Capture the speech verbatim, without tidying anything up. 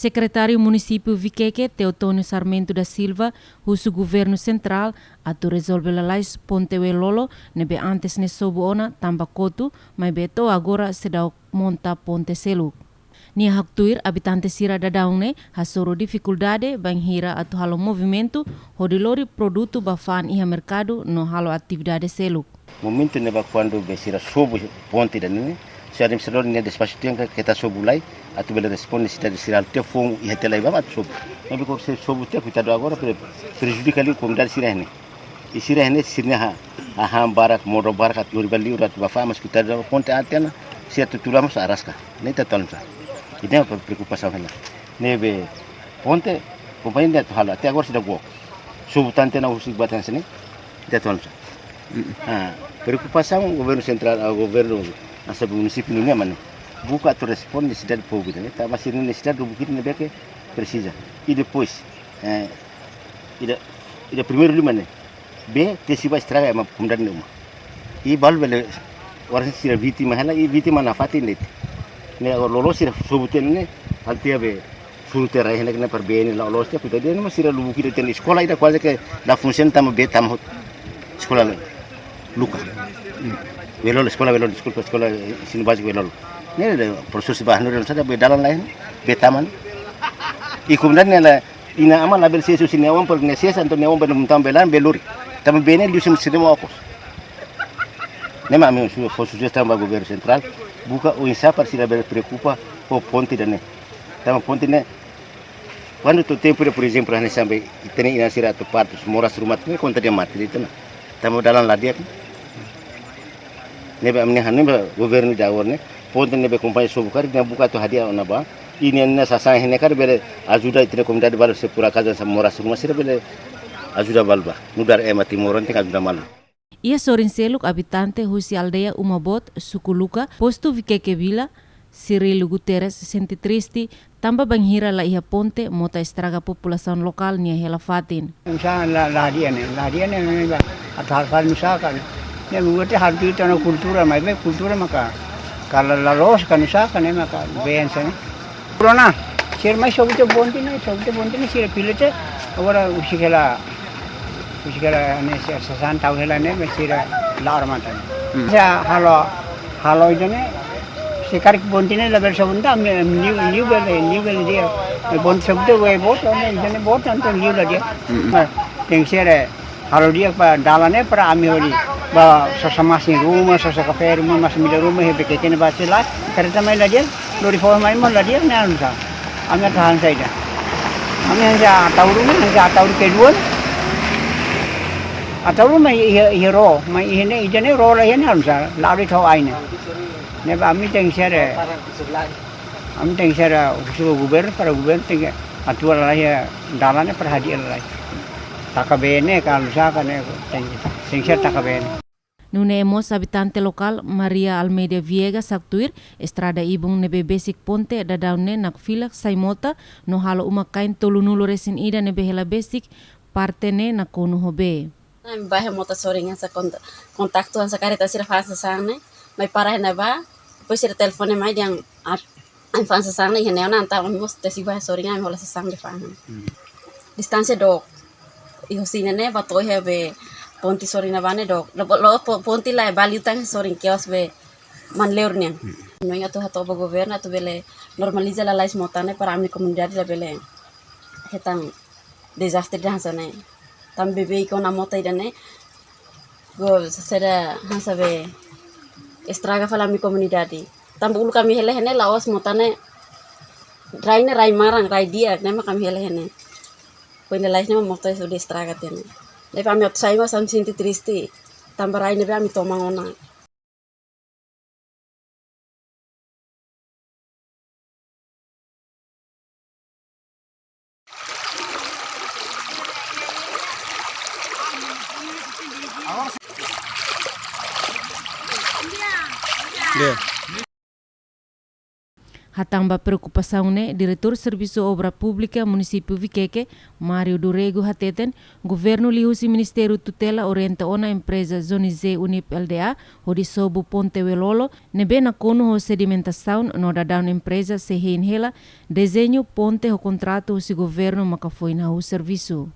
Sekretáriu Munisípiu Viqueque, Teotonio Sarmento da Silva, husu Governu Sentrál atu rezolve lalais ponte Uelolo ne'ebé antes ne'e sobu ona tanba kotu, maibé to'o agora seidauk monta ponte seluk. Nia haktuir abitante sira daudaun ne'e hasoru difikuldade bainhira atu halo movimentu hodi lori produtu ba fa'an iha merkadu no halo atividade seluk. Momentu ne'ebá kuandu be sira sobu ponte ida-ne'e, se administradór nia despaxu tiha katak keta sobu lai, atu bele responde sira, sira halo tiha foun iha tiha lai ba atu sobu. Maibé kuandu sira sobu tiha, koitadu, agora pre-, prejudika liu komunidade sira ne'e. I sira ne'e sira-nia ha-, hahán barak, modo barak, atu lori ba li'ur atu ba fa'an, mas koitadu, ponte aat tiha ona, sira atu tula mós araska. Ne'e ita atu halo oinsá? Ida-ne'e preokupasaun hela. Ne'ebé ponte, kompañia atu halo, até agora seidauk book. Sobu tan tiha ona husi batas ne'e, ita atu halo oinsá? Ah, preokupasaun governu sentrál, ah, governu, hanesan munisípiu nian mak ne'e. Buka atu responde nesesidade povu ida-ne'e. Tanba sira-nia nesesidade lubuk ida ne'ebé ke presiza. I depois, eh, ida, ida primeiru liu mak ne'e. Bee tesi ba estraga ema komunidade nia uma. I balu bele, oras sira vítima hela, i vítima nafatin de'it. Ne'e agora loloos sira sobu tiha ne'e, halo tiha be, suru tiha rai ne'e para bee ne'e la'o loos tiha, koitadu, ne'e mak sira lubuk ida tiha ne'e, eskola ida kuaze ke la funsiona tanba bee tama hotu. Eskola Luka. Uelolo, eskola Uelolo, deskulpa, eskola ensinu báziku Uelolo. Ne'e, ne'e, profesór sira bá hanorin, sá, bee dalan laiha, bee tama ona. I komunidade ne'e la, inan-aman labele sees husi nia oan, para nia sees, entaun nia oan bele monta bee laran, bee lori. Tanba bee ne'e liuhusi sistema okos. Ne'e mak ami su-, fó sujestaun ba governu sentrál, buka oinsá para sira bele preokupa ho ponte ida-ne'e. Tanba ponte ne'e, kuandu to'o tempu ida, por ezemplu, hanesan be, ita-nia inan sira atu partu, moras ruma, ne'e konta de'it mate de'it ona. Tanba dalan la di'ak. Ne'ebé ami-nia hanoin ba governu ida agora ne'e, ponte ne'ebé kompañia sobu karik, ne'e buka atu hadi'a ona ba. I nia, nia sasán iha ne'e karik bele ajuda ita-nia komunidade balu, se por acaso hanesan moras ruma, sira bele ajuda balu ba. Nu'udar ema timoroan tenke ajuda malu. Iha sorin seluk, abitante husi aldeia Uma Boot, suku Luka, postu Viqueque Vila, Cirilo Guterres sente triste tanba bainhira la iha ponte, mota estraga populasaun lokál nia hela fatin. Oinsá la, la hadi'a ne'e, la hadi'a ne'e, ne'e ba, atu halo fali nusá ka ne'e. Ne'e buat halo tuir ita-nia kultura, maibé kultura maka, ka la, la loos ka nusá ka ne'e maka, bensa ne'e. Corona, sira mai sobu tiha ponte ne'e, sobu tiha ponte ne'e, sira fila tiha, agora husik hela, husik hela ne'e, sa-, sasán tau hela ne'e, mas sira la'o armatan. Hmm. Sa halo, halo ida-ne'e, se karik ponte ne'e labele sobu tan, ami, ami liu, liu bele, liu bele di'ak. Ponte sobu tiha, we boot, ne'e ida-ne'e boot, entaun liu la di'ak. Hmm. Mas, tenke ser, eh, halo di'ak ba dalan ne'e para ami hodi ba sosa masin ruma, sosa kafé ruma, masin-midar ruma, iha Viqueque ne'e ba sila, kareta mai la di'ak, lori foho mai mós la di'ak ne'e oinsá. Ami atu han saida. Ami hanesan Ataúru ne'e, hanesan Ataúru kedua. Ataúru mai iha, iha ró, mai iha ne'e, ida-ne'e ró la iha ne'e oinsá, la ada tau ai ne'e. Ne'e ba ami tenke ser, eh, ami tenke ser, eh, husu governu, para governu tenke atua lalais, eh, dalan ne'e para hadi'a lalais. Taka bee ne'e ka nusá ka ne'e, tenke, tenke ser taka bee ne'e. Nune'e mós abitante lokál Maria Almeida Viegas haktuir, estrada ibun ne'ebé besik ponte daudaun ne'e nakfilak sai mota, no halo uma-kain tolunulu resin ida ne'ebé hela besik, parte ne'e nakonu ho bee. Ami bá iha mota sorin hanesan kont-, kontaktu hanesan kareta sira fa'an sasán ne'e, mai para iha ne'ebá, depois sira telefone mai dehan, ah, ami fa'an sasán ne'e iha ne'e ona, entaun ami mós tesi bá sorin ami hola sasán de'it fa'an. Hmm. Distánsia dook. Iha husi ne'e ne'e ba to'o iha be ponte sorin ne'ebá ne'e dook. Lo, lo, po-, ponte la ba liután sorin kios be manleur nian. Hmm. Hanoin atu hato'o ba governu atu bele normaliza lalais mota ne'e para ami komunidade labele hetan dezastre ida hanesan ne'e. Tanba bee kona mota ida-ne'e, go sera hanesan be estraga fali ami komunidade. Tanba uluk ami hela iha ne'e la'ós mota ne'e, rai ne'e rai maran, rai di'ak, ne'e mak ami hela iha ne'e. Foin lalais ne'e mota sudah estraga tiha ne'e. Ne'ebé ami atu sai mós ami sente triste. Tanba rai ne'ebé ami toman ona. Hatán ba preokupasaun ne'e, Diretór Servisu Obra Públika Munisípiu Viqueque, Mário do Rego, hateten Governu liuhusi Ministériu Tutela orienta ona empreza Zonizé Unip Lda hodi sobu ponte Welolo ne'ebé nakonu ho sedimentasaun no daudaun empreza sei hein hela dezeñu ponte ho kontratu husi Governu maka foin hahú servisu.